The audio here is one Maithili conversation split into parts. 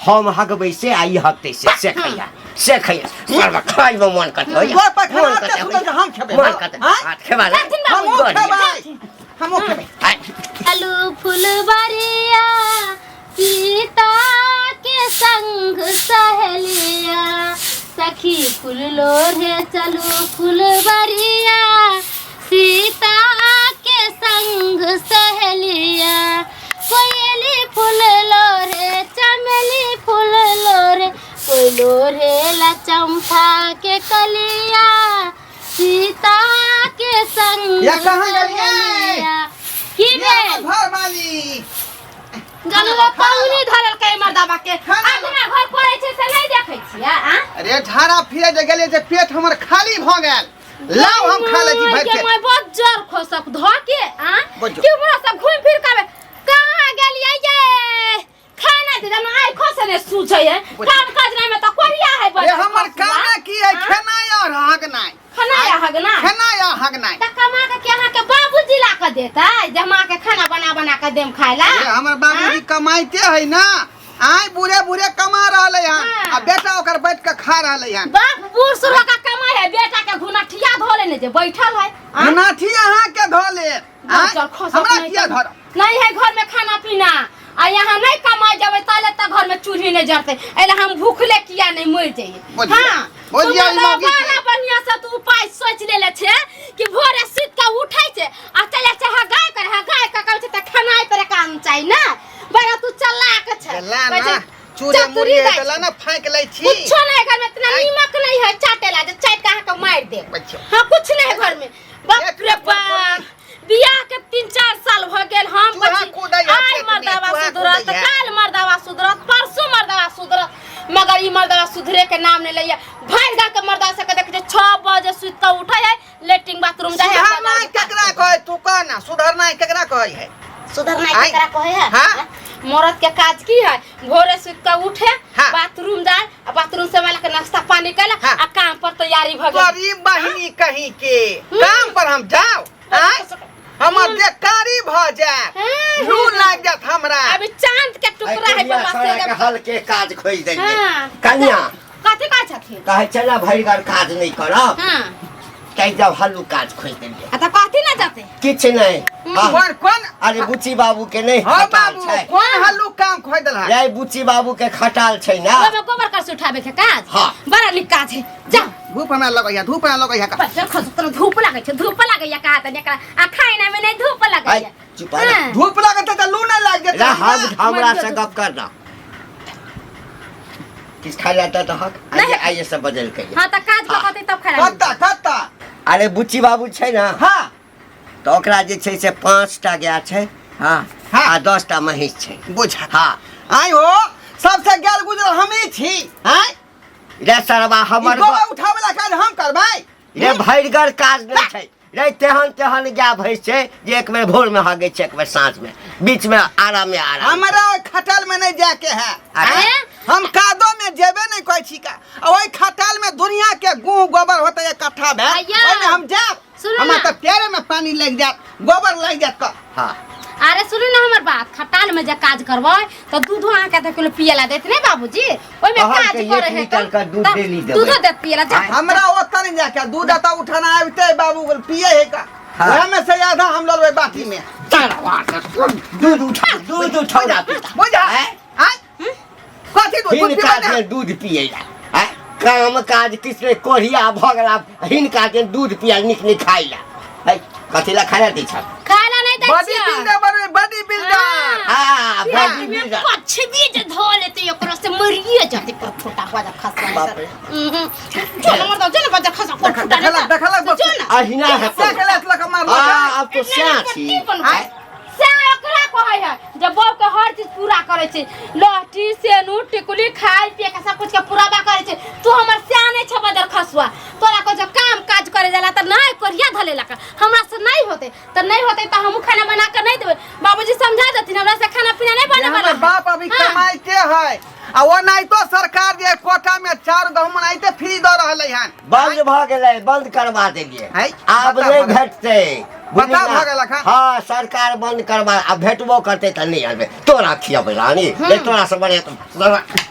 हम हगबै से आ ई हगतै से से खैया से खैया सरवा खाइमे मन करतै होइया घर पर खाना मन एते करतै सुन्दर होइया जे हम खेबै मन करतै आँय? हाथ खेबा ले छथिन बाबू। हमहूँ बढ़िया। खेबै हमहूँ खेबै आँय। आलू फुलबरिया सीता के संग सहेलिया सखी फूल लोढ़े चलू फुलबरिया सीता के संग सहेलिया कोयली फूल लोढ़े चमेली फूल लोढ़े कोई लोढ़े ला चंपा के कलिया सीता के संग या कहाँ गेलियै? सहेलिया। की ये भेल घर वाली गलवा पौनी धरल के मर्दाबा के खाना अपना घर पड़ै छै से नहि देखै छियै आ अरे झाड़ा फिरे जे गेलियै जे पेट हमर खाली भऽ गेल लाउ हम खा लै छी भरि के पेट मैं बहुत जोर खोसक धो के आ बजो। कि हमरा सब घूम फिर के आबे कहाँ गेलियै ये खाना दे दम आइ खोसने सूझै है बजो। काम काज नहीं में त कोरिया है अरे हमर कामे की है हाँ? खेनाइ और हगनाइ खाना या हगना खेनाइ और हगनाइ त कमा के के अहाँ के बाबूजी ला के देतै जे हम अहाँ के खाना बना बना के देम खाय ला अरे हमर बाबूजी कमाइते है ना आय बूढ़े बूढ़े कमा रहले हन हाँ। आ बेटा ओकर बैठ के खा रहले हन बाप बूढ़ सूढ़ का कमाई है बेटा के घुनठिया धो लेने जे बैठल है आ? नाथी अहाँ के धो ले आँय? चल खसक हमरा नहीं किया तो। धरब नहीं है घर में खाना पीना आ यहाँ नहीं कमाई जावे ताले तक घर में चूल्ही नहीं जरते एला हम भूखले किया नहीं मर जाइए बोलिए। हाँ बोलिए, तू ई मौगी बड़ा के। बढ़िया से तू उपाय सोच लेले छे कि भोरे सुत के उठै छे आ चले छे हगाय कर हगाय के कहै छे त खानाय पर काम चाही ना बड़ा तू चलाक छे ला कहै ना छे, चूरे चतुरी मुड़िए दाइ त ला ना फाँक लै छी कुछो नहीं है घर में इतना आइ। नीमक नहीं है चाटे ला जे चाट के अहाँ के मार दे बच्चो। हाँ कुछ नहीं है घर में बाप एक रे नंबर बाप बियाह के 3-4 साल भ गेल हम चूहा कहै छी, कूदै है आइ खेत में, मर्दावा चूहा सुधरत कूदै है। काल मर्दावा सुधरत परसों मर्दावा सुधरत मगर ई मर्दावा सुधरे के नाम नहीं लैया भरि गाँव के मर्दावा सबके देखै छै 6 बजे सुति कऽ उठै है लेट्रिन बाथरूम जाइ है सुधरनाइ केकरा कहै तू कह ना सुधरनाइ केकरा कहै है सुधरनाइ आइ। केकरा कहै है हाँ। मरद के काज की है भोरे सुति कऽ उठे हाँ। बाथरूम जाए आ बाथरूम से माला के नाश्ता पानी कैला हाँ। आ काम पर तैयारी भ गेल गरीब बहिनी कहीं के काम पर हम जाओ आँय? हमर बेकारी भ जायत हाँ। लू लागि जायत हमरा अभी चांद के टुकड़ा है कनिया बाबा सारा से के हल के काज खोजि देलियै हाँ। कनिया कथी कहै छथिन कहै छै ने भरि घर काज नहि करब हाँ तै जब हल्लू काज खोजि देलियै आ तऽ कथी ना जाते किछु नहि हाँ। कोन कोन अरे बुच्ची बाबू के नहि हाँ खटाल बाबू छै कोन हल्लू काम खोज देलहा रे बुच्ची बाबू के खटाल छै ना ओहिमे गोबर करसी उठाबे के काज हाँ। बड़ा नीक काज है जा धूप हमरा लगैया धूप हमरा लगैया का बच्चा खस तोरा धूप लागै छै धूप लागैया कहा तनी एकरा आ खाइना में नहीं धूप लागैया आइ, चुप रह। हाँ। धूप लागत त लू नहीं लाग जेतै रे हम हमरा से मर गप करना किछु खाइ लए तऽ हक नहीं। आइए आइए सब बदल के हाँ तऽ काज कऽ कहतै तब खाना कत्ता कत्ता अरे बुच्ची बाबू छै ने हाँ तऽ ओकरा जे छै से 5टा गाय छै हाँ हाँ। आ 10टा महींस छै बुझा हाँ आइ हो सबसे गेल गुजरल हमही छी आँय रे सरवा ई हमर गोबर उठाबै ला काज हम करबै रे भरिगर काज नहि छै रे तेहन तेहन गाय भैंस छै जे एक बेर भोर में हगै छै एक बेर साँझ में बीच में आराम में आराम हमरा ओहि खटाल में नहीं जाके है अरे? आँय? हम कादो में जेबे नहीं कहै छी का आ ओहि खटाल में दुनिया के गुह गोबर होते इकट्ठा भेल भैया, ओहिमे हम जायब सुनू हमरा ना। तऽ पैरे में पानी लागि जायत गोबर लागि जायत का हाँ अरे सुनू ना हमर बात खटाल में जे काज करबै तऽ दूधो अहाँके आधा किलो पिए ला देत ने बाबूजी ओहिमे कहल काज के एक करे है लीटर के दूध डेली देबै। दूधो देत पिए ला जा हमरा ओतऽ नहीं जाके दूध एतऽ उठाना आबिते बाबू पिए है का हाँ। ओहे में से आधा हम लऽ लेबै बाटी में दूध उठा दूध उठौना पीता बुझा आँय? आँय? कथी दूध दूध हिनका पीबै ने? जे दूध पिए ला आँय? काम काज किछु नहि कोढ़िया भऽ गेला हिनका जे दूध पिया नीक नीक खाइ ला है कथी ला खाइ ला दै छह खाय ला नहीं दै बॉडी छियै बिल्डर बनबै बॉडी बिल्डर हाँ बॉडी बिल्डर कच्छ भी जे धो लेते ओकरो से मरिए जाते पर फूटा हुआ जब खसवा बाप रे। चलो मर दो चलो बजा खसा पर फूटा देखलक देखलक जो ना अहिना हेतौ से खेलत लक मारलक आ आब तो स्या छी आँय? से ओकरा कहै है जब बहू के हर चीज पूरा करै छै लहठी सेनूर टिकुली खाय पिए के सब कुछ के पूरा करै छै तू हमर स्या नहीं छ बदर खसुआ तोरा को जब काम काज करे जाला त नहीं कोरिया धले लका हमरा से नहीं होते त नहीं होते त हमहू खाना बना के नहीं देबै बाबूजी समझा देथिन हमरा से खाना पीना नहीं बने हमर वाला है। बाप अभी हाँ। कमाइते है आ ओनाहितो सरकार जे कोटा में चाउर गहूम ओनाहिते फ्री दऽ रहलै हन बंद भऽ गेलै बंद करवा देलियै है, आब बता, नहि बता। भेटतै बुझली बता ना? भऽ गेलक हँ। हाँ सरकार बंद करबा आ भेटबो करतै तऽ नहि आनबै तोरा खियाबै रानी ले तोरा से बढ़िया तो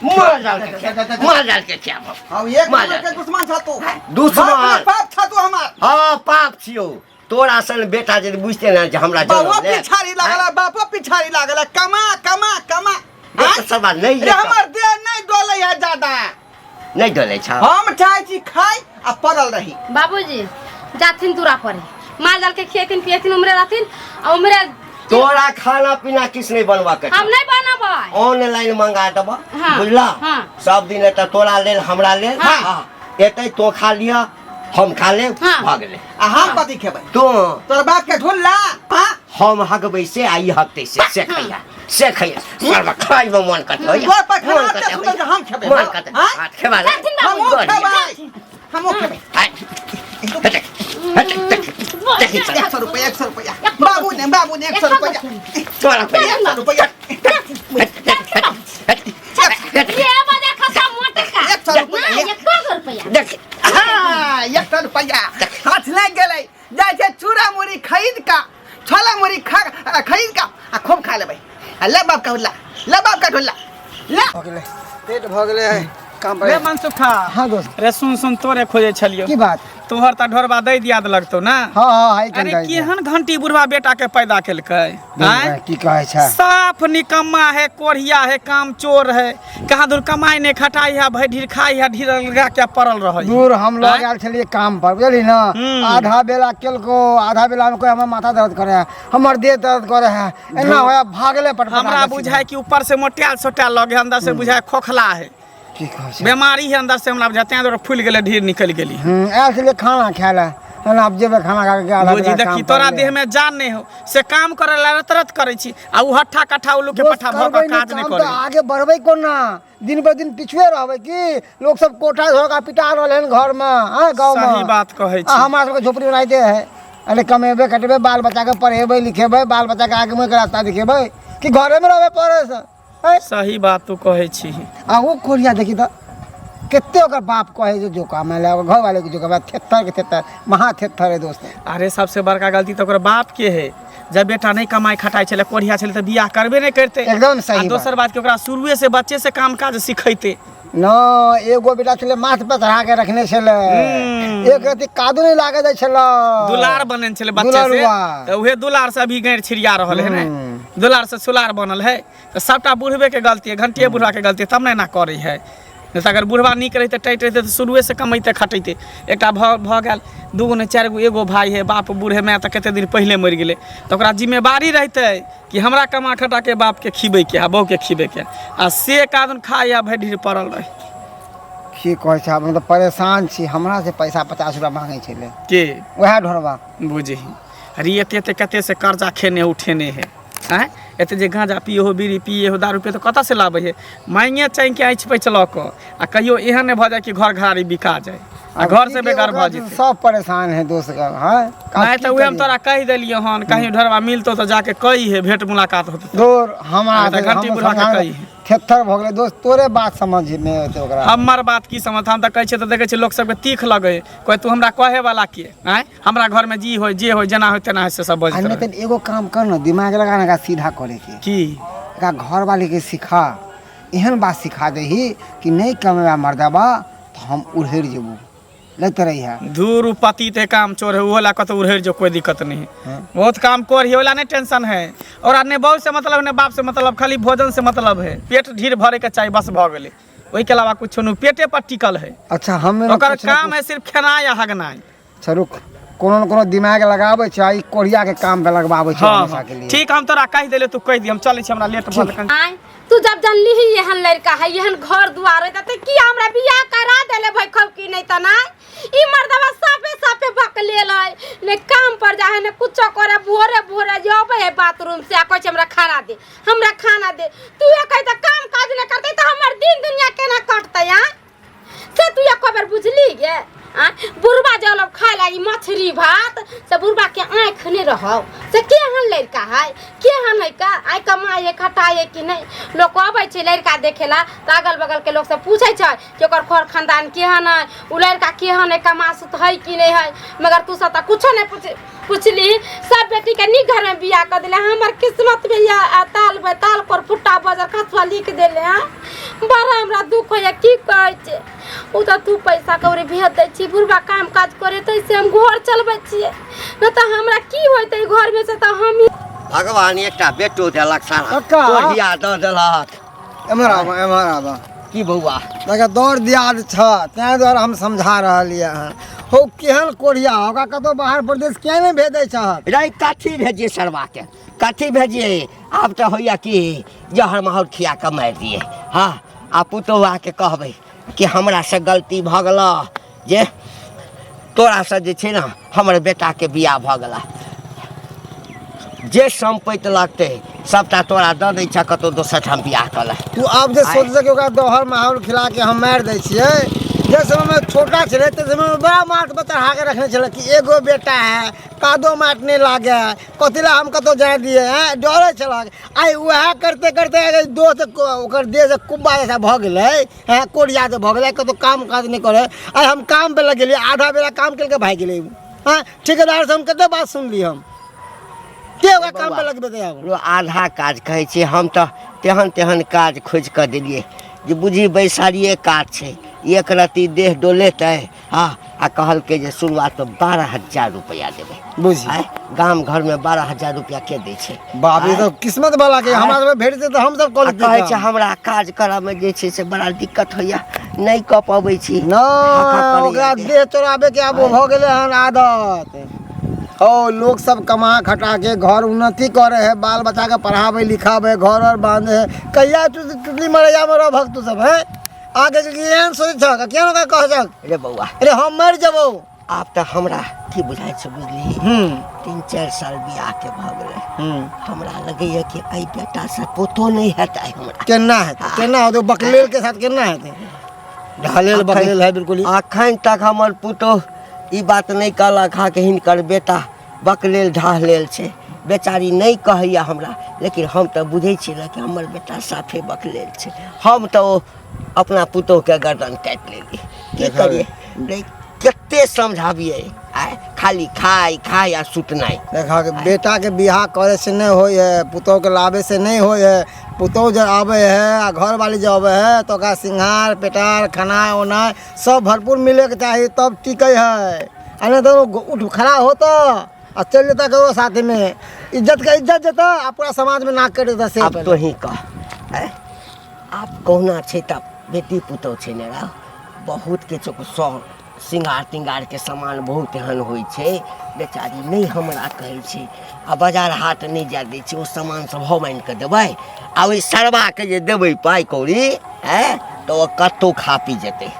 मार डाल के खियाबो मार डाल के खियाबो हम एक मार नंबर के दुश्मन छ तू दुश्मन। बाप रे बाप छ तू हमार हाँ पाप छियौ तोरा सन बेटा जे बुझते ना जे हमरा बाबो जन्म ले पिछाड़ी लागल है, बापो पिछाड़ी लागल है। कमा कमा कमा देख आँय? सवाल नहीं रे हमर देह नहीं डोलै है ज्यादा नहीं डोलै छ हम चाहै छी खाइ आ पड़ल रही बाबूजी जाथिन दूरा पर माल जाल के खिएथिन पिएथिन उमरे रहथिन आ उमरे तोरा खाना पीना किछ नहीं बनवा के हम नहीं बनबै ऑनलाइन मंगा देब हाँ, बुझला हाँ। सब दिन एतऽ तोरा लेल हमरा लेल हाँ। हाँ। एतै तो खा लिअ हम खा लेब हाँ। भऽ गेलै आ हम कथी खेबै तू तोर बाप के ढुल्ला हाँ हम हगबै से आ ई हगतै से से खैया से खैया सरवा खाइमे मन करतै होइया तोर पैखाना मन एते करतै सुन्दर जे हम खेबै मन करतै हाँ? हाथ खेबा ले जाथिन बाबू। हमहूँ बढ़िया। खेबै हमहूँ खेबै आइ, हटे, हटे, देख, देखी चल, 100 रुपया 100 रुपया बाबू ने बाबू ने 100 रुपया तोरा पहिले। 100 रुपया हट, हट, हट, हट, ये बजा खसा मोटका 100 रुपया ना 100 रुपया देख हाँ, 100 रुपया हाथ लागि गेलै जाइ छै चूड़ा मुरही खरीद का छोला मुरही खा खरीद का आ खूब खा लेबै आ ले बाप का ढुल्ला ले बाप का ढुल्ला ले भऽ गेलै पेट भऽ गेलै काम रे मनसुखा हाँ दोस्त रे सुन सुन तोरे खोजे छलियो की बात तोहर त ढोरबा दै दिया लगतौ ना हाँ हाँ हाई अरे केहन घंटी बुढ़वा बेटा के पैदा केलकै आँय? की कहै छै साफ निकम्मा है कोढ़िया है काम चोर है कहाँ दूर कमाई नहीं खटाई है भई ढीर खाई है ढीर लगा के पड़ल रहे दूर हम लग आँय? आयल छलियै काम पर बुझली ना हम्म। आधा बेला केलको आधा बेला में कोई हमर माथा दर्द करे है हमर देह दर्द करे है एना होया भागले पटपटा हमरा के बुझाए कि ऊपर से मोटायल सोटायल लगे अंदर से बुझाए खोखला है की कहै छै बीमारी है अंदर से हमरा बुझाए तें दुआरे फूलि गेलै ढीर निकलि गेली आयल छलियै खाना खाय लए एना आब जेबै खाना खा के आधा बुझी बेला देखी काम तोरा पर देह में जान नहीं हो से काम करे ला रत रत करे छी आ उ हट्ठा कट्ठा उल्लू के दोस्त, पट्ठा भऽ करबै कऽ नहि काज नहीं काम करे तऽ आगे बढ़बै कोना दिन पर दिन पिछुए रहबै की लोग सब कोठा धोखा पिटा रहल हन घर में हाँ गाँव में सही बात कहै आ छी हमरा सबके झोपड़ी बनाइते है अरे कमेबै कटेबै बाल बच्चाके पढ़ेबै लिखेबै बाल बच्चाके आगे मुँहके रास्ता देखेबै कि घरेमे रहबै पढ़े से हैं? सही बात तू कहै छी आ ओ कोरिया देखी तऽ कते ओकर बाप कहै जे जोका मानि ले ओकर घरवाले के जोका थेथर के थेथर महा थेथर है दोस्त अरे सबसे बड़का गलती तऽ ओकर बाप के है जब बेटा नहीं कमाई खटाई छलै कोढ़िया छलै तऽ बियाह करबे नहीं करते एकदम सही आ दोसर बात कि ओकरा शुरुए से बच्चे से काम काज सिखेते न एगो बेटा छलै माथ पर चढ़ा के रखने छलै एक रति कादो नहीं लागे दै छलै दुलार बनल छलै बच्चे से दुलारुआ। तऽ उहे दुलार से अभी गैर छिड़िया रहल है ने दुलार से सुलार बनल है तऽ सबटा बुढ़बे के गलती है घंटिए बुढ़वा के गलती है तब ने एना करै है नहि तऽ अगर बुढ़वा नीक रहितै टाइट रहितै तऽ शुरुएसँ कमैतै खटैतै एकटा भऽ भऽ गेल दूगो नहि चारि गो एगो भाय है बाप बूढ़ है माय तऽ कते दिन पहिले मरि गेलै तऽ ओकरा जिम्मेवारी रहितै कि हमरा कमा खटाके बापके खिबैके आ बहूके खिबैके आ से कादन खाइ आ भरि ढीर पड़ल रहै की कहै छै हम तऽ परेशान छी हमरा से पैसा 50 रुपया मांगै छलै के वएह ढोरबा बुझही अरे एते एते कते से कर्जा खेने उठेने है आँय एते जे गाँजा पिए हो बीड़ी पिए हो दारू पिए तो कतऽ से लाबै है मांगे चाँगि के आँचि पैच लऽ कऽ आ कहियो एहन नहि भऽ जाय कि घर घरारी बिका जाय आ घर से बेघर भऽ जेतै सब परेशान है दोस्त का हाँ नहि तऽ उहे हम तोरा कहि देलियै हन कहीं ढोरबा मिलतौ तऽ जाके कही है भेंट मुलाकात होतै दूर हमरा तऽ घंटी बुढ़ा के कही है। थेथर भऽ गेलै दोस्त तोरे बात समझ मे एतै ओकरा हमर बात की समझ हम तऽ कहै छियै तऽ देखै छियै लोक सबके तीख लगै कहै तू हमरा कहे वाला के आँय हमरा घरमे जी होय जे होय जेना होय तेना होय से सब आ बजैत नहि रहै तऽ एगो काम कर न दिमाग लगा ना एकरा सीधा करे के की एकरा घर वाले के सिखा एहन बात सिखा दही कि नहि कमेबा मर्दबा तऽ हम उड़हरि जेबू लैत रही है धूर उ पति ते काम चोर है उहो ला कतौ उड़हरि जो कोई दिक्कत नहीं है बहुत काम कर ही ओला नहीं टेंशन है और ने बहू से मतलब ने बाप से मतलब खाली भोजन से मतलब है पेट ढीर भरे के चाही बस भऽ गेलै ओहिके अलावा कुछो नहीं पेटे पर टिकल है अच्छा हम ओकर काम है सिर्फ खेनाइ आ हगनाइ अच्छा रुक कोनो न कोनो दिमाग लगाबै छै आ ई कोढ़िया के काम पे लगबाबै छै हाँ हमेशा हाँ के लिए ठीक हम तोरा कहि देले तू कहि दी हम चलै छी हमरा लेट भऽ गेल आँय तू जब जानली ही एहन लड़का है एहन घर दुआर है त की हमरा बियाह करा देले भाई खब की नहीं त ना ई मर्दवा साफे साफे बक लेल है ने काम पर जा है ने कुछो करे भोरे भोरे जे अबै है बाथरूम से आ कहै छै हमरा खाना दे हमरा खाना दे तू ये कहै त काम काज नहि करतै त हमर दिन दुनिया केना कटतै आँय से तू एको बेर बुझली गे आँय बुढ़बा जे लोग खाय ला ई मछली भात से बुढ़बा के आँखि नहि रहौ से केहन लड़का है केहन है का आइ कमाइ है खटाइ है कि नहि लोक अबै छै लड़का देखे ला तऽ अगल बगल के लोक सब पूछै छै कि ओकर खर खानदान केहन है ओ लड़का केहन है कमासुत है कि नहि है मगर तू सब तऽ कुछो नहि पूछे पुछली सब बेटी के नीक घर में बियाह कर दिले हमर किस्मत में या ताल बेताल पर फुट्टा बजर खसुआ लिख देले हैं बड़ा हमरा दुख होइए की कहै छै ओ तऽ तू पैसा कौड़ी भेज दै छी बुढ़बा काम काज करे तै से हम घर चलबै छियै नहि तऽ हमरा की होइतै घरमे से तऽ हम भगवान एकटा बेटो देलक सारा कक्का। कोढ़िया दऽ देलक एम्हर आबऽ एम्हर आबऽ की बौआ देखा दौड़ दियाद छ ताहि दुआरे हम समझा रहलियै हँ हौ केहन कोढ़िया ओकरा कतहु बाहर प्रदेश किया नहि भेजै छहक रे कथी भेजिए सरवाके कथी भेजिए आब तऽ होइए कि जहर माहौर खिया कऽ मारि दिए हँ आ पुतोहु आके कहबै कि हमरासँ गलती भऽ गेल जे तोरासँ जे छै ने हमर बेटाके बियाह भऽ गेला जे सम्पति लगतै सबटा तोरा दऽ दै छह कतहु दोसर ठाम बियाह कऽ ले तू आब जे सोचै कि ओकरा दोहर माहौल खिला के हम मारि दै छियै जे समयमे छोटा छलै ताहि समयमे बड़ा माथ पर चढ़ा के रखने छलै कि एगो बेटा है कादो माटि नहि लागे कथी लए हम कतहु जाय दियै हँ डरै छलक आइ उएह करते करते अगर दोस्त ओकर देह से कुब्बा जैसा भऽ गेलै हँ कोरिया जे भऽ गेलै कतहु काम काज नहि करै आइ हम काम पे लग गेलियै आधा बेरा काम केलकै भागि गेलै ओ हँ ठेकेदारसँ हम कतेक बात सुनली हम के ओकरा काम पे लगबेतै आब रो आधा काज कहै छी हम तऽ तेहन तेहन काज खोजि कऽ देलियै जे बुझी बैसारिए काज छै एक रत्ती देह डोलेतै हँ आ कहलकै जे शुरुआतमे 12,000 रुपैआ देबै बुझी आँय गाम घरमे 12,000 रुपैआ के दै छै बाप रे, ई तऽ किस्मत वाला के हमरा सबके भेटतै तऽ हम सब आ कऽ लेतियै कहै छै काम। हमरा काज करऽमे जे छै से बड़ा दिक्कत होइया नहि कऽ पबै छी ना हाका करैया ओकरा देह। देह चोराबे के आब भऽ गेलै हन आदत ओ लोग सब कमा खटा के घर उन्नति करे है बाल बच्चा के पढ़ावे लिखावे घर और बांधे है कहिया तू टुटली मरैया में रह तू सब है आगे के एहन सोचै छह किया ओकरा कह छह रे बौआ अरे हम मरि जेबौ आब तऽ हमरा की बुझाइ छै बुझली हूँ 3-4 साल बियाह के भऽ गेलै हूँ हमरा लगैया कि एहि बेटासँ पोतो नहि हेतै हमरा केना हेतै केना होतै बकलेल के साथ केना हेतै ढालेल बकलेल है बिल्कुल ही। अखन तक हमर पुतोह ई बात नहि कहलक हँ कि हिनकर बेटा बकलेल ढहलेल छै बेचारी नहि कहैया हमरा लेकिन हम तऽ बुझै छियै ने कि हमर बेटा साफे बकलेल छै हम तऽ ओ अपना पुतोहके गर्दन काटि लेली की करियै रे कते समझाबियै आय खाली खाय खाय आ सुतनाइ देखा के बेटा के बियाह करे से नहीं होय है पुतोह के लाबे से नहीं होय है पुतोह जब आबे है आ घर वाली जब आबे है तो ओकरा सिंगार पेटार खाना उना सब भरपूर मिले के चाही तब टिके है आ नहीं तो उठ खड़ा होता आ चल जेता ककरो साथ में इज्जत के इज्जत जेता आ पूरा समाज में नाक कट जेता से आब तो ही कह आँय? आब कहुना छै तऽ बेटी पुतोह छै ने राव बहुत किछु सौ सिंगार तिंगारके सामान बहुत एहन होइ छै बेचारी नहि हमरा कहै छै आ बाजार हाट नहि जाय दै छै ओ सामान सब हम आनि कऽ देबै आ ओहि सरबाके जे देबै पाइ कौड़ी आँय तऽ ओ कतहु खा पी जेतै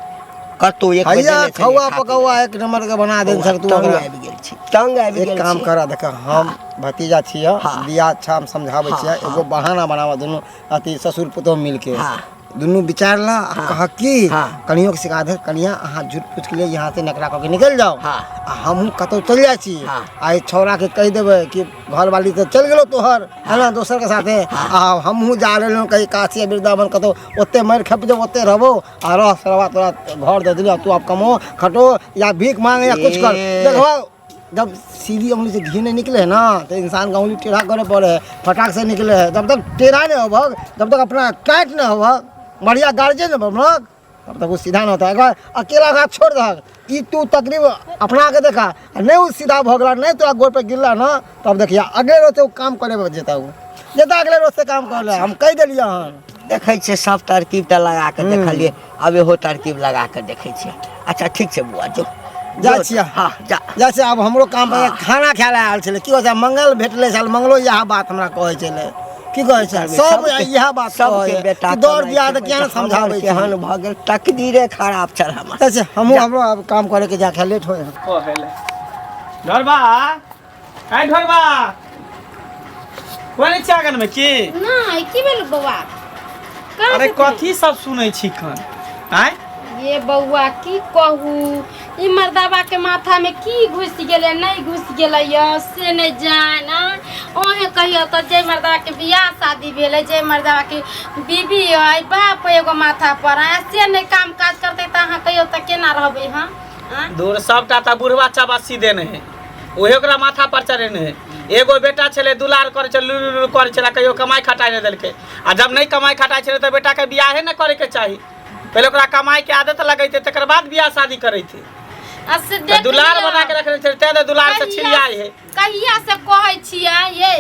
कतहु एक बेर हैया देने छलियै, खौआ खा पी पकौआ एक नंबर के बना देन सर तू तंग हमरा आबि गेल छी तंग आबि एक गेल काम छी करा देख हम भतीजा छियै हाँ। बियाह अच्छा हम समझाबै हाँ, छियै हाँ। एगो बहाना बनाबऽ दुनू अथी ससुर पुतोह मिलके हाँ। दुनू विचार ला आ कह कि हाँ। कनियो के सिखा दे कनिया अहाँ झूठ पूछ के लिए यहाँ से नकरा कऽ के निकल जाओ हाँ। आ हमहूँ कतहु चलि जाइ छी हाँ। आ ई छौड़ा के कहि देबै कि घरवाली तऽ चलि गेलौ तोहर है ना दोसर के साथे आ हमहूँ जा रहलहुँ कहीं काशी या वृंदावन कतहु ओते मारि खपि जेबो ओते रहबो आ रह सरवा तोरा घर दऽ देलियौ तू आब कमो खटो या भीख मांग या कुछ कर ए। देखो जब सीधी उंगली से घी नहीं निकले है ना तो इंसान का उंगली टेढ़ा करे पड़े है फटाक से निकले है जब तक टेढ़ा नहीं होबक जब तक अपना टाइट नहीं होबक बढ़िया गार्जियन नहीं बनबक तब तक वो सीधा नहीं होता है अगर अकेला ओकरा छोड़ दहक ई तू तकलीफ अपना के देखा आ नहीं वो सीधा भऽ गेला नहीं तोरा गोड़ पर गिरला ना तब देखिया अगले रोज से वो काम करे जेता वो जेता अगले रोज से काम करे हम कहि देलियै हन देखै छियै सब तरकीब तऽ लगा कऽ देखलियै आब इहो तरकीब लगा कऽ देखै छियै अच्छा ठीक छै बौआ जो जाइ छियै। हँ जा जैसे आब हमरो काम पर खाना खाय लए आयल छलै की कहै छै मंगल भेटलै छल मंगलो इएह बात हमरा कहै छलै की कहै छै सब इएह बात सबके बेटा दौड़ दिया तऽ किया ने समझाबै छै केहन भऽ गेल तकदीरे खराब छल हमर अच्छा हमहूँ हमरो आब काम करे के जा खाय लेट होय कहै ले ढोरबा आइ ढोरबा कोन छै आंगन में की नहि की भेल बौआ कहाँ अरे से कथी सब सुनै छी खन आँय ये बौआ की कहू ई मर्दाबा के माथा में की घुसि गेलै नहि घुसि गेलै यऽ से नहि जान अहें कहियो तऽ जे मर्दाबा के बियाह शादी भेलै जे मर्दाबा के बीबी अइ बाप अइ एगो माथा पर आ से नहि काम काज करतै तऽ अहाँ कहियो तऽ केना रहबै हँ आँय? दूर सबटा तऽ बुढ़वा चबासी देने है उहे ओकरा माथा पर चढ़ेने है। एगो बेटा छलै, दुलार करै छलै, लुलु लुलु करै छलै, कहियो कमाइ खटाइ नहि देलकै। आ जब नहि कमाइ खटाइ छलै तऽ बेटाके बियाहे नहि करैके चाही। पहिले ओकरा कमाइके आदत लगैतै, तकर बाद बियाह शादी करैतै। आ से तऽ देख दुलार लिअ। बना के रखने छलै, तें तऽ दुलार से कहिया- छिड़ियाइ है। कहिया से कहै छियै ये,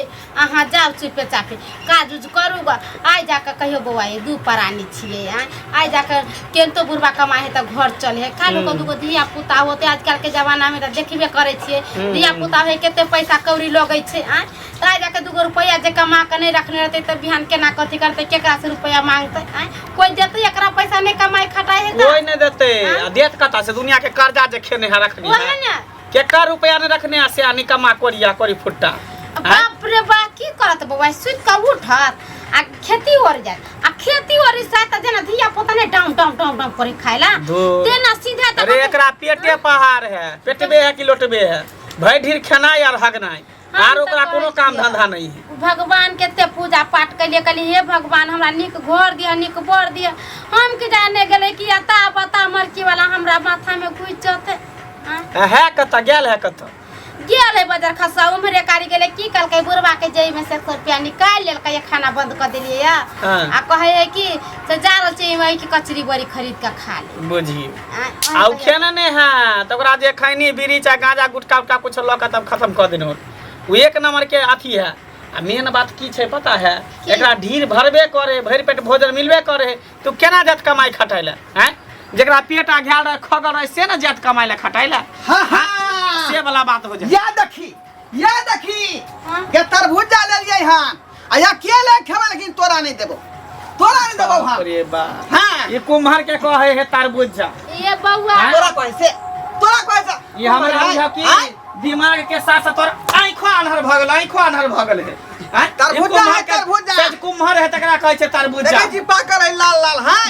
अहाँ जाउ चुपे चापे काज उज करू ग। आइ जाकऽ कहियो बौआ ये दू प्राणी छियै, आँय आइ जाकऽ केनतो बुढ़बा कमाइ है तऽ घर चले है। काल्हि को दूगो धिया पुता होते, आजकल के जमाना में तऽ देखबे करै छियै धिया पुता होइ कते पैसा कौड़ी लगै छै। आँय तऽ आइ जाकऽ दूगो रुपैआ जे कमा कऽ नहि रखने रहतै तऽ बिहान केना कथी करतै, केकरा से रुपैआ मांगतै? आँय कोइ देतै एकरा पैसा? नहि कमाइ खटाइ है तऽ कोइ नहि देतै। आ देत कतऽ से? दुनिया के कर्जा जे खेने है रखने ओहे है, ने केकर रुपया नहि रखने है से। आ निकम्मा कोरिया कोरी फुट्टा। बाप रे बा, की करत बौआ? सुति कऽ उठत आ खेती ओर जायत, आ खेती ओर से तऽ जेना धिया पुता ने डाउन डाउन डाउन डाउन करे खाइला तेना सीधा तऽ अरे एकरा पेटे पहाड़ है, पेटबे है कि लोटबे है, भरि ढीर खेनाइ आर हगनाइ, हम आर तऽ ओकरा कहै कोनो काम छियै। धंधा नहीं है। भगवान के एते पूजा पाठ कलिए, कहलिए हे भगवान हमरा नीक घर दिअ, नीक बर दिअ। हम की जाने गेलै कि अता पता मरकी वाला हमरा माथा में घुसि जेतै। आँय? है कतऽ गेल है, कतऽ गेल है बजार खसा, उम्हरे कारी गेलै। की कहलकै बुढ़वा के जेब में से 100 रुपया निकालि लेलकै, खाना बंद कऽ देलियै या। आ कहै है कि से जा रहल छै वही की कचरी बड़ी खरीद कऽ खा ले। बुझियौ। आँय, आ उ खेने नहीं है तऽ ओकरा जे खैनी बीड़ी चाहे गांजा गुटखा उटखा कुछ लऽ कऽ तब खत्म कऽ देने हो। ओ एक नंबर के अथी है। आ मेन बात की छै पता है? एकरा ढीर भरबे करे, भरि पेट भोजन मिलबे करे, तू केना जात कमाइ खटाइ लए? आँय, जकरा पेट आ घायल रहे खगल रहे से ने जात कमाइ लए खटाइ लए। हाँ हाँ से वाला बात हो जाए। या देखी, या देखी। हाँ? के तरबूजा लेलियै हन आ या के ले खेबै, लेकिन तोरा नहीं देबो, तोरा नहीं देबो। हम अरे बा, हाँ ये कुम्हर के कहे है तरबूजा। ये बौआ तोरा कहै से, तोरा कहै से ये हमरा बुझा कि आँय? दिमाग के साथ साथ तोर आँखो आन्हर भऽ गेल, आँखो आन्हर भऽ गेल है। आँय? तरबूजा ई कुम्हर है, के- तरबूजा। सच कुम्हर है तकरा कहै छै तरबूजा। देखै छी पाकल है, लाल लाल है।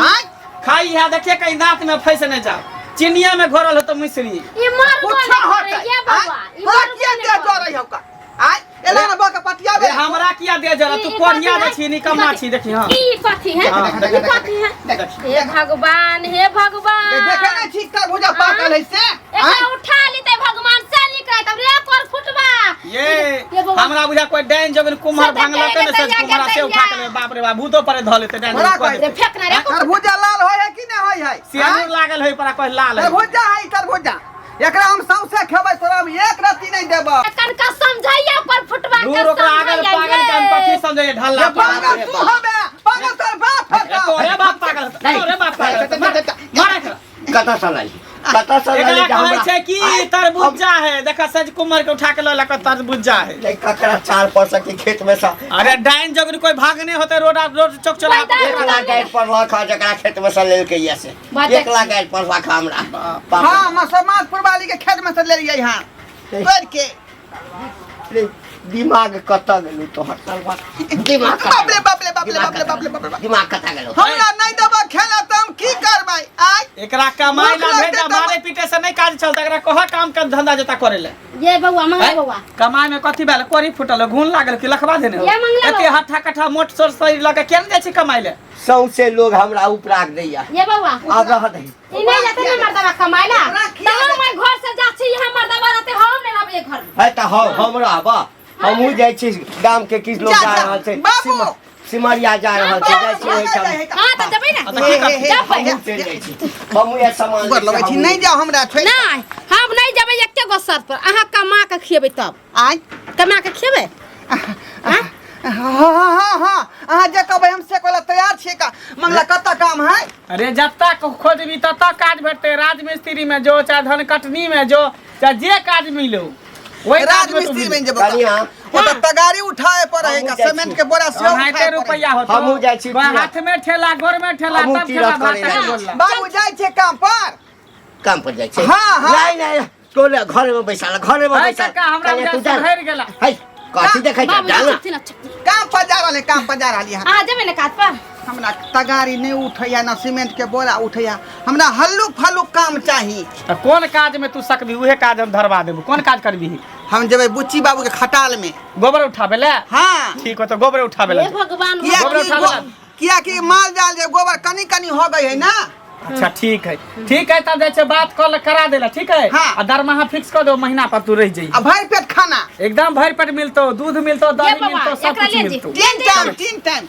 आँय? खाई है, देखिए कहीं दांत में फंस नहीं जाओ, चिनिया में घोरल हो तो मिश्री। ई मरबो कुछ नहि होतै। करे ये आँय? बौआ, ई तोरा मरबो किया नहि दे करे। जरै हौ का? आँय? एला ना बका पटिया रे हमरा किया दे जरा, तू ई- ई कोढ़िया कथी दे है? छी, निकम्मा छी, देखी। हां ई कथी है? हाँ, ई कथी है? हे भगवान, हे भगवान, देखे नहीं छी तरबूजा पाकल है से? एकरा आँय? उठा लेते भगवान से निक रहत रे कोर फुटबा। ये ये बौआ। हमरा बुझा कोई डाइन जगन कुम्हर से भांगलक ने, देखते सच कुम्हरा से देखते उठा के ले, बाप रे बाप, भूतो पर धऽ लेते डाइन बड़ा जगन कऽ कोई- देते। रे फेंक ना रे। तरबूजा लाल होय है कि नहीं होय है? सियानूर लागल है पर कोई लाल है। तरबूजा है तरबूजा, एकरा हम सौंसे खेबै, तोरा हम एक रत्ती नहीं देबो। कनका समझाइया पर फुटबा के। दूर ओकरा आगल समझाइया पागल के हम ये। कथी समझैये ढल्ला ये पागल तू हबे, पागल तोर बाप हका। तोरे बाप पागल हतो, तोरे बाप पागल हतो। मार, मार एकरा। कतऽ से लाली, कतऽ से लाली? एकरा कहै छै कि तरबूजा है, देखा सज कुमर के उठा के लऽ लऽ तरबूजा है। नहीं, ककरा चार पर सके खेत में से? अरे डाइन जगन कोई भागने होते रोड रोड चौक चला। पैदा एक लाख गाइड पर लाख जकरा खेत में से लेलकै ये से। बात एक लाख गाइड पर लाख हमरा बाप रे। हाँ, मसमातपुर वाली के खेत में से लेलियै हन तोड़ के। रे, दिमाग कतऽ गेलौ तोहर तलवा? दिमाग कतऽ बाप रे बाप रे बाप रे दिमाग बाप रे बाप रे बाप रे बाप। दिमाग कतऽ गेलौ? हमरा नहीं देबो खेला तऽ हम की करबै? आय एकरा कमाई ला भूख लगतै भेजा, तऽ- मारे पीटे से नहीं काज चलता, एकरा कह काम के धंधा जता करे ले। ये बौआ मंगला बौआ। कमाई में कथी भेल? कोरी फुटल, घून लागल कि लखवा देने हो? ये मंगला एते बौआ। हट्ठा कट्ठा मोट सोर शरीर लऽ के केना जाइ छै कमाई ले? सौंसे लोग हमरा उपराग दैया। ये बौआ, आब रह दही। ई नहीं जाते ने मर्दवा कमाइला ओकरा त किया हम ओइ घर से जा छी, यहाँ मर्दवा रहते, हम नहीं रहबै घर में। है तऽ हम हम रहब, हमहूँ जाइ छी। गाम के किछु लोग जा, जा जा, रहल छै। बाबू। सिमरिया जा रहल छै, जाइ छी ओहिठाम। हां त जेबै ने। आ तऽ की करतै? जबै। हमहूँ चलि जाइ छी, हमहूँ इएह सामान गोर लगै छी, नहीं जाओ हमरा छोड़ि। नहीं, हम नहीं जेबै एके गो शर्त पर, अहाँ कमा के खिएबै तब। आय? कमा के खिएबै? हाँ हाँ हाँ, अहाँ जे कहबै हम से कहला तैयार छियै। का मंगला, कतऽ काम है? अरे जतऽ खोजबी ततऽ काज भेटतै। राजमिस्त्री में जो, चाहे धन कटनी में जो, चाहे जे काज मिलो ओहि काज में तू राजमिस्त्री मिल। बनि जेबो। कनिया। ओ तऽ तगारी उठाए पड़े है हमहूँ का, जाइ सीमेंट छी। के बोरा सेहो ओनाहिते उठाए पड़े। रुपैआ होतो। हमहूँ जाइ छी बा तीरथ। हाथ में ठेला, गोर में ठेला, हमहूँ तब ठेला तीरथ भात करे जाइ छी। बोलला। बाबू जाइ छै काम पर। काम पर जाइ छै? हाँ, हाँ। नहीं नहीं, तोले घर में बैसाल, घर में है बैसाल। काका, हमरा कनिया, तू बुझा जा। सुधरि गेला। है कथी देखै छ? बाबू जा ना। चुप ना, चुप। काम पर जा रहल है, काम पर जा रहली है। अहाँ जेबै ने काज पर? हमरा तगारी नहीं उठैया ना सीमेंट के बोरा उठैया, हमरा हल्लुक फल्लुक काम चाही। तऽ कोन काज में तू सकबी उहे काज हम धरवा देबू। कोन काज करबी? हम जेबै बुच्ची बाबू के खटाल में। गोबर उठाबे ले? हाँ। ठीक हो, तो गोबर उठाबे ले। हे भगवान। किया गोबर कि उठाबे ला। किया कि माल जाल जे गोबर कनी कनी हो गई है ना। अच्छा ठीक है, ठीक है, तब जाइ छै बात कऽ करा देला, ठीक है? हाँ। आ दरमाहा फिक्स कर दो, महीना पर तू रह जाइए। आ भरि पेट खाना। एकदम भरि पेट मिलतो, दूध मिलतो, दही बाबा, मिलतो, सब एकरा कुछ ले जी। मिलतो। 3 टाइम, 3 टाइम।